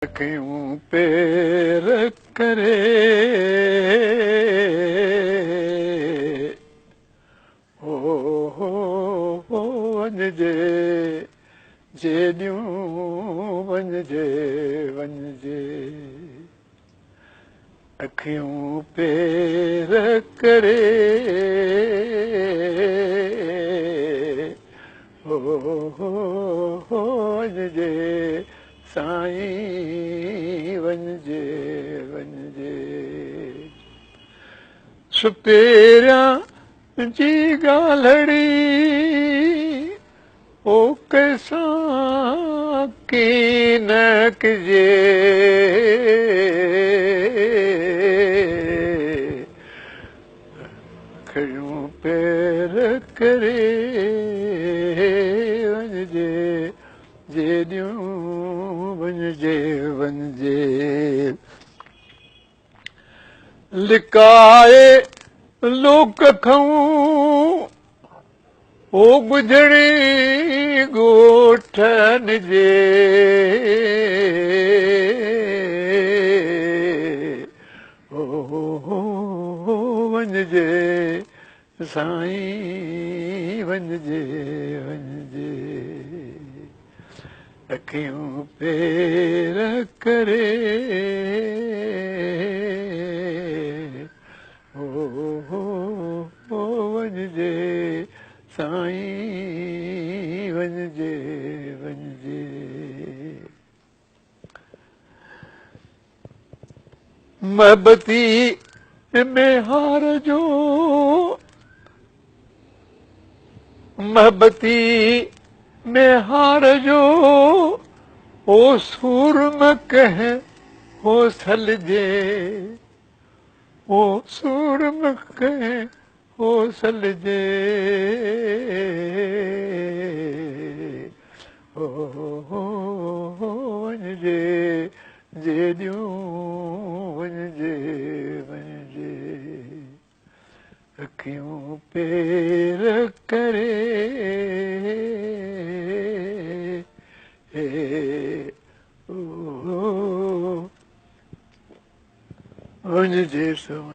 अखियूं पेर करे ओ हो वञिजे जेॾियूं वञिजे वञिजे। अखियूं पेर करे ओ हो वञिजे साईं वञिजे वञिजे। सुपेरिया जी ॻाल्हिड़ी ओ कंहिंसां कीन कजे, अखियूं पेर करे वञिजे जेॾियूं वञिजे वञिजे। लिकाए लोक खां ओ गुजरी ॻोठनि जे, ओ वञिजे साईं वञिजे वञिजे। अखियूं पेर करे ओ वञिजे साईं वञिजे वञिजे। महबती में हार जो, महबती में हार जो ओ सूरम कंहिं हो सलजे, ओ सूरम कंहिं हो सलजे। ओ वञिजे जेॾियूं वञिजे वञिजे। अखियूं पेर करे वञिजे।